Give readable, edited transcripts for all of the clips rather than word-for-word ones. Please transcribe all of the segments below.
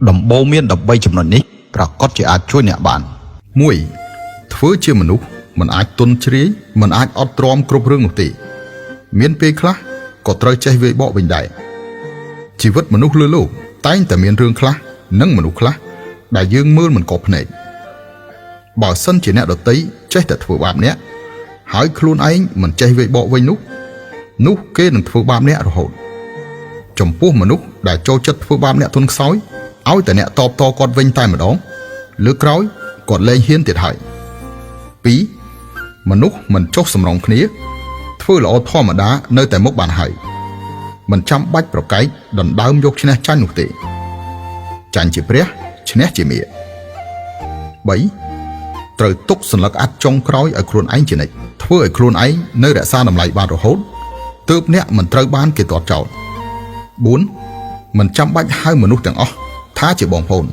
ដំបូន្មាន13ចំណុចនេះប្រាកដជាអាចជួយអ្នកបាន1ធ្វើជាមនុស្សមិនអាចទន់ជ្រាយមិនអាចអត់ទ្រាំគ្រប់រឿងនោះទេ មានពេលខ្លះក៏ត្រូវចេះវាយបកវិញដែរជីវិតមនុស្សលើលោកតែងតែមានរឿងខ្លះនិងមនុស្សខ្លះដែលយើងមើលមិនក៏ភ្នែកបើសិនជាអ្នកដទៃចេះតែធ្វើបាបអ្នកហើយខ្លួនឯងមិនចេះវាយបកវិញនោះនោះគេនឹងធ្វើបាបអ្នករហូត ចំពោះមនុស្សដែលចូលចិត្តធ្វើបាបអ្នកទន់ខ្សោយឲ្យតែអ្នកតបតគាត់វិញតែម្ដងលើកក្រោយគាត់លែងហ៊ានទៀតហើយ2មនុស្សមិនចុះសម្រងគ្នា ធ្វើល្អធម្មតានៅតែមុខបានហើយមិនចាំបាច់ប្រកែកដណ្ដើមយកឈ្នះចាញ់នោះទេចាញ់ជាព្រះឈ្នះជាមា3ត្រូវទុកសន្លឹកអាត់ចុងក្រោយឲ្យខ្លួនឯងជានិច្ចធ្វើឲ្យខ្លួនឯងនៅរក្សាតម្លៃបានរហូតទើបអ្នកមិនត្រូវបានគេទាត់ចោល 4មិនចាំបាច់ហៅមនុស្សទាំងអស់ថាជាបងប្អូន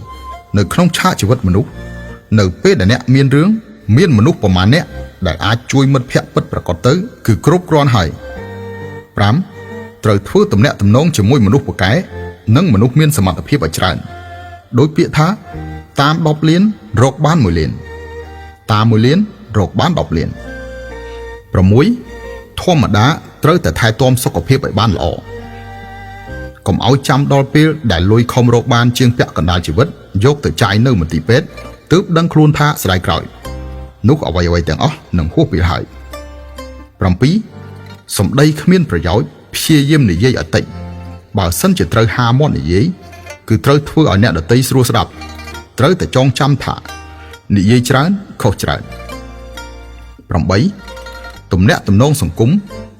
នៅក្នុងឆាកជីវិតមនុស្សនៅពេលដែលអ្នកមានរឿងមានមនុស្សប្រមាណអ្នកដែលអាចជួយមិត្តភ័ក្តិពិតប្រាកដទៅគឺគ្រប់គ្រាន់ហើយ5ត្រូវធ្វើទំនាក់ទំនងជាមួយមនុស្សពូកែនិងមនុស្សមានសមត្ថភាពឲ្យច្រើនដោយពាក្យថាតាម10លានរកបាន1លានតាម1លានរកបាន10លាន6ធម្មតាត្រូវតែថែទាំសុខភាពឲ្យបានល្អ កុំឲ្យចាំដល់ពេលដែលលុយខំរកបានជាងពាក់កណ្ដាលជីវិតយកទៅចាយនៅមន្ទីរពេទ្យទើបដឹងខ្លួនថាស្ដាយក្រោយនោះអ្វីៗទាំងអស់នឹងហួសពេលហើយ7សម្ដីគ្មានប្រយោជន៍ព្យាយាមនិយាយឲ្យតិចបើសិនជាត្រូវហាមាត់និយាយគឺត្រូវធ្វើឲ្យអ្នកដទៃស្រួលស្ដាប់ត្រូវតែចងចាំថានិយាយច្រើនខុសច្រើន8ទំនាក់ទំនងសង្គម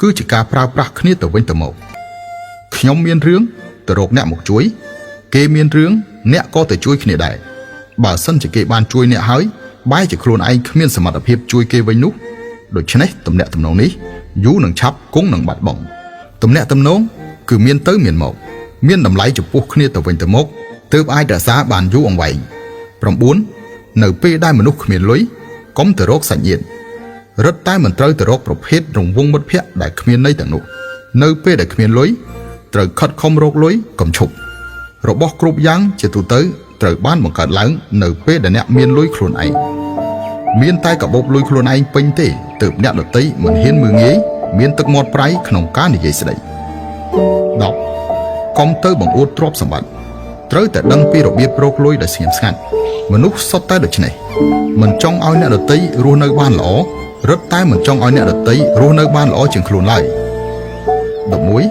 គឺជាការប្រើប្រាស់គ្នាទៅវិញទៅមក ខ្ញុំមានរឿងទៅរកអ្នកមកជួយ គេមានរឿងអ្នកក៏ទៅជួយគ្នាដែរបើសិនជាគេបានជួយអ្នកហើយបែរជាខ្លួនឯងគ្មានសមត្ថភាពជួយគេវិញនោះដូច្នេះទំនាក់ទំនងនេះយូរនឹងឆាប់គង់នឹងបាត់បង់ទំនាក់ទំនងគឺមានទៅមានមក មានតម្លៃចំពោះគ្នាទៅវិញទៅមកទើបអាចរក្សាបានយូរអង្វែង9នៅពេលដែលមនុស្សគ្មានលុយកុំទៅរកសាច់ញាតិរឹតតែមិនត្រូវទៅរកប្រភេទរង្វង់មិត្តភ័ក្តិដែលគ្មានន័យទាំងនោះនៅពេលដែលគ្មានលុយត្រូវខិតខំរកលុយកុំឈប់របស់គ្រប់យ៉ាងជាទូទៅត្រូវបានបង្កើតឡើងនៅពេលដែលអ្នកមានលុយខ្លួនឯងមានតែកាបូបលុយខ្លួនឯងពេញទេទើបអ្នកដទៃមិនហ៊ានមើលងាយមានទឹកមាត់ប្រៃក្នុងការនិយាយស្ដី10កុំទៅបង្អួតទ្រព្យសម្បត្តិត្រូវតែដឹងពីរបៀបរកលុយដោយស្ងៀមស្ងាត់មនុស្សសុទ្ធតែដូច្នេះមិនចង់ឲ្យអ្នកដទៃរស់នៅបានល្អរឹតតែមិនចង់ឲ្យអ្នកដទៃរស់នៅបានល្អជាងខ្លួនឡើយ11